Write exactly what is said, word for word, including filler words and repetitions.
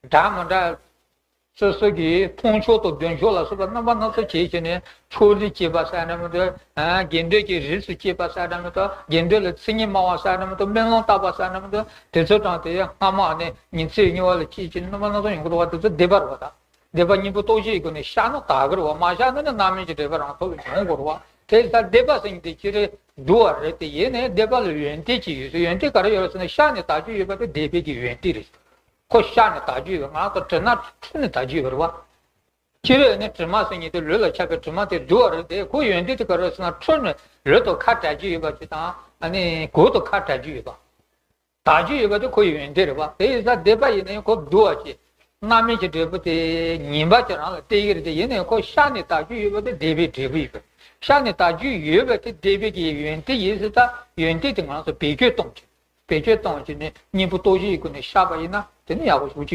འདྲ་མི་འདྲ། སོ་སོ་གི་མཐོང་ཕྱོགས་དང་འདོད་ཕྱོགས་ལ་སོགས་པ་རྣམ་པ་སྣ་ཚོགས་བྱེད་བྱས་ནས་ཕྱོགས་རིས་བྱེད་པ་ཟེར་ན་མི་འདུག་དགེ་འདུན་གྱི་རིས་སུ་བྱེད་པ་ཟེར་ན་མི་འདུག་དགེ་འདུན་ལ་མཚན་ཉིད་སྨྲ་བ་ཟེར་ན་མི་འདུག་སྨོན་ལམ་བཏབ་པ་ཟེར་ན་མི་འདུག་དེ་ཚོ་དང་དེ་སྔ་མ་ནས་ཉི་ཚེ་གཉིས་པ་ལ་བྱེད་བྱས་ནས་རྣམ་པ་སྣ་ཚོགས་ཡོང་གི་འདུག་བ། དེ་ཚོ་སྡེ་པ་རེད་བ། ད་སྡེ་པ་གཉིས་པོ་རྟོགས་བྱའི་སྒོ་ནས་བཤགས་ན་དག་གི་རེད་བ། མ་བཤགས་ན་ནི་རྣམ་སྨིན་གྱི་འབྲས་བུ་རང་ཐོབ་ལ་ཡོང་དགོས་རེད་བ། དེ་ལྟར་སྡེ་པ་ཟེར་མཁན་དེ་སྤྱིར་སྡུག་པ་རེད་དེ། ཡིན་ནའི་སྡེ་པ་ལ་ཡོན་ཏན་ཅིག་ཡོད་ཟེར། ཡོན་ཏན་ག་རེ་ཡོད་ཟེར་ན་བཤགས་ནས་དག་རྒྱུ་ཡོད་པ་དེ་སྡེ་པའི་གི་ཡོན་ཏན་རེད། ཁོ་བཤགས་ནས་དག་རྒྱུ་ཡོད། ང་ཚོ་དྲི་ན་འཁྲུ་ནས་དག་རྒྱུ་ཡོད་རེད་བ། སྤྱིར་ནི་དྲི་མ་ཟེར་མཁན་དེ་ལུས་ལ་ཁྱབ་པའི་དྲི་མ་དེ་སྡུག་པ་རེད་དེ། ཁོ་ཡོན་ཏན་དེ་ག་རེ་ཟེར་ན་འཁྲུ་ནས་ལུས་དང་ཁ་བྲལ་རྒྱུ་ཡོད་པ་ཅིག་དང་། ཨ་ནི་གོས་དང་ཁ་བྲལ་རྒྱུ་ཡོད་པ། དག་རྒྱུ་ཡོད་པ་དེ་ཁོ་ཡི་ཡོན་ཏན་རེད་བ། དེ་ཡིན་ཙང་སྡེ་པ་ཡིན་ནའི་ཁོ་སྡུག་པ་ཅིག་རྣམ་སྨིན་གྱི་འབྲས་བུ་དེ་ངན་པ་ཅིག་རང་ལ་སྟེར་གྱི་རེད་དེ། ཡིན་ནའི་ཁོ་བཤགས་ནས་དག་རྒྱུ་ཡོད་པ་དེ་སྡེ་པའི་འབྲས་བུ་ཡིན་པས། བཤགས་ནས་དག་རྒྱུ་ཡོད་པ་དེ་སྡེ་པའི་གི་ཡོན་ཏན་ཡིན་ཟེར། ད་ཡོན་ཏན་དེ་ང་ཚོ་བེད་སྤྱོད་གཏོང་བྱེད། བེད་སྤྱོད་གཏོང་བྱས་ནས་གཉེན་པོ་རྟོགས་བྱའི་སྒོ་ནས་བཤགས་པ་ཡིན་ན་དེ་ནི་ཡག་པོ་ཞེ་པོ་